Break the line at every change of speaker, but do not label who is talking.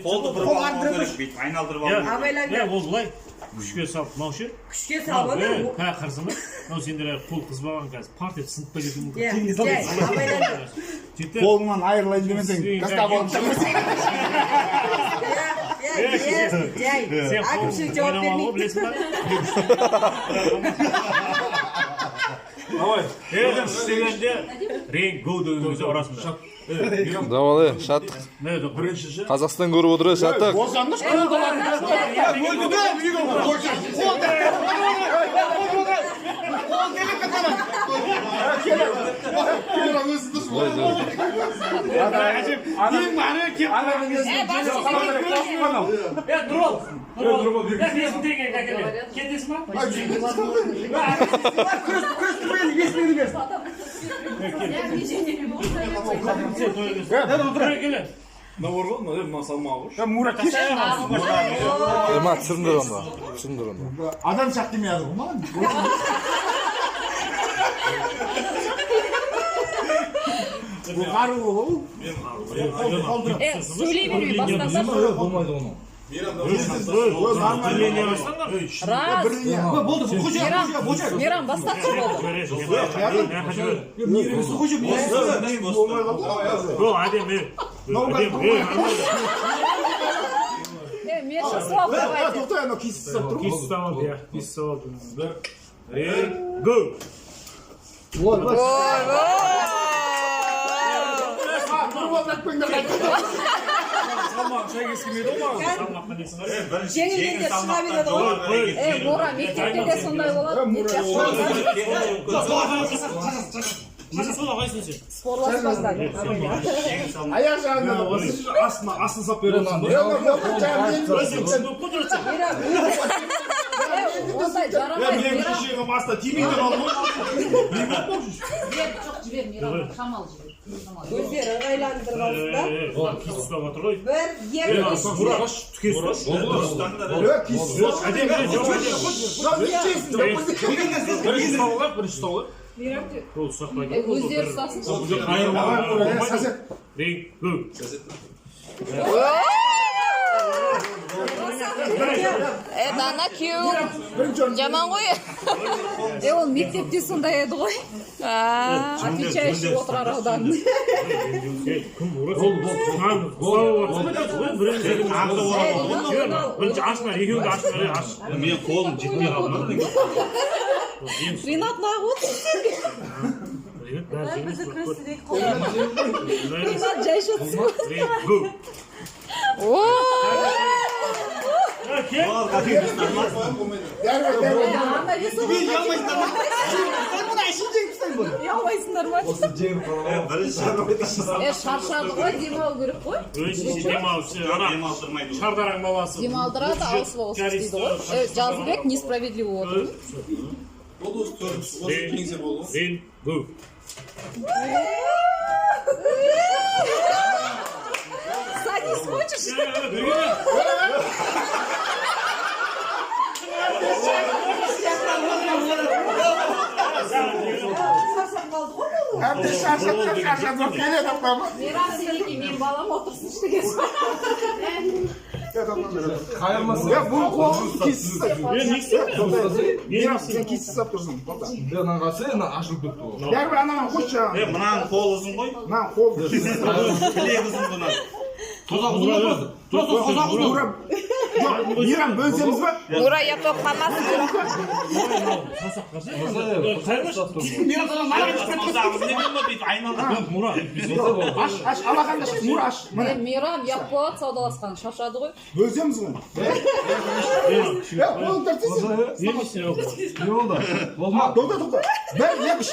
Қолды бұрып алмау керек, бүйтіп айналдырып алмау керек.
Абайлаңдар.
Ол былай күшке салып, мынау ше?
Күшке салып отыр.
Қарасам ба? Мынау сендер әлі қол қызбаған қазір. Парт етіп сынып та кетуі мүмкін.
Иә, жай, абайлаңдар.
Жігіттер,
Қолыңнан айырылайын демесең, тастап алып
Иә, иә, жай.
сен қол
Әкімшілік жауап
ойнамалы ғой,
бермейді.
білесің ба?
Давай.
Дегенде рейн гоу деген кезде ұрасыңдар.
Давай, шаттық.
Не, жоқ.
Бірінші ше.
Қазақстан көріп отыр, шаттық.
Босанды қолды өлді де үйге
Е, Нұрбол, Нұрбол. Е, 5000 теңге әкеле. Кетесің ба? Сен той келесің. Той келе.
Мына бар ғой, мына мына салмағы ғой.
Мура кеш.
Ма, түсіріңдер онда. Түсіріңдер онда.
Адам сияқты демей жатыр ғой маған. Бұл қару ғой.
Сөйлей бермей бастасақ.
Болмайды оның.
Рас.
Болды,
Мейрам, бастақшы болды.
Ол әдемі. Әдемі.
Меньшинство давайте.
Тоқтай, анау кесіп тастап тұр ғой.
Кесіп ұстап алды, иә. Кесіп ұстап алды. Бір, екі, го!
Салмағы сәйкес келмейді ғой маған.
Салмаққа несің бар?
Бірінші
Жеңілгендер
жеңіл
шыға
салмақтан
береді ғой.
жоғары қарай
Е, Мора, мектепте де сондай болады.
Өзі сол ағайсың сен.
Спорласпаңдар.
Жеңіл салмақ.
Аяқ жағында.
Астына, астын сап бересің.
Көп қой тұрады сен.
Ондай жарамайды.
Мен
Мейрам.
шешегім астына тимей деп алдым ғой.
Жоқ, жібер, Мейрам, шамал жібер. Шамал.
Өздері ыңғайландырып алсын да.
Ол кесіп ұстап отыр ғой.
Бір, екі, үш.
Мұра, түке ұсташы. Әдемі, жоқ, әдемі.
Бірінші ұстап алайық, бірінші ұстап алайық.
Ол ұстап
Е, өздері ұстасыншы.
Рейн, го!
Дана күйеуің жаман ғой. Е, ол мектепте сондай еді ғой. Отвечающий Отырар ауданының.
Кім ұрады? Бірінші ашыңдар, екеуіңді ашыңдар, аш.
Мен қолым жетпей қалды ма?
Ринат неғып отырсың? Ринат жай жатсың.
Рейн, го! Кел!
Ана Ұялмайсыңдар ма?
Бірінші
Е, шаршады ғой, демалу керек қой.
Демалып, ана
демалдырмайды.
Шардараң баласы.
Демалдырады, ауысып ауысып істейді ғой. Е, Жазыбек несправедливо отыр.
Рейн, го!
Садись, хочешь?
Шаршап қалды ғой бұл.
Әбден шаршап, шаршап келеді апама.
Мейрам, сенікі мен балам отырсыншы деген.
Қайырмасы.
Ya бұл қолын кесіп тастап.
Е, не істеймін?
Мейрам, сен кесіп тастап тұрсың. Тоқта.
Мынаны қараса, мына ашылып кетті ол.
Бәрібір анаған қойшы.
Е, мынаның қолы ұзын ғой.
Мынаның қолы.
Білегі ұзын бұның.
Мейрам, жоқ, Мейрам бөлсеміз ба?
Мура, я топ қалмасын.
Қайырмашы.
Саусағымыз не болма бүйтіп айналдырып.
Мұра.
Аш, аш, алақанды аш, Мура аш. Міне,
Мейрам, ұят болады саудаласқан, шаршады ғой.
бөлсеміз ғой. Ya қолын тартсайсың.
Не істейсің?
Не болды? Болды ма?
Тоқта, тоқта. Бір, екі, үш.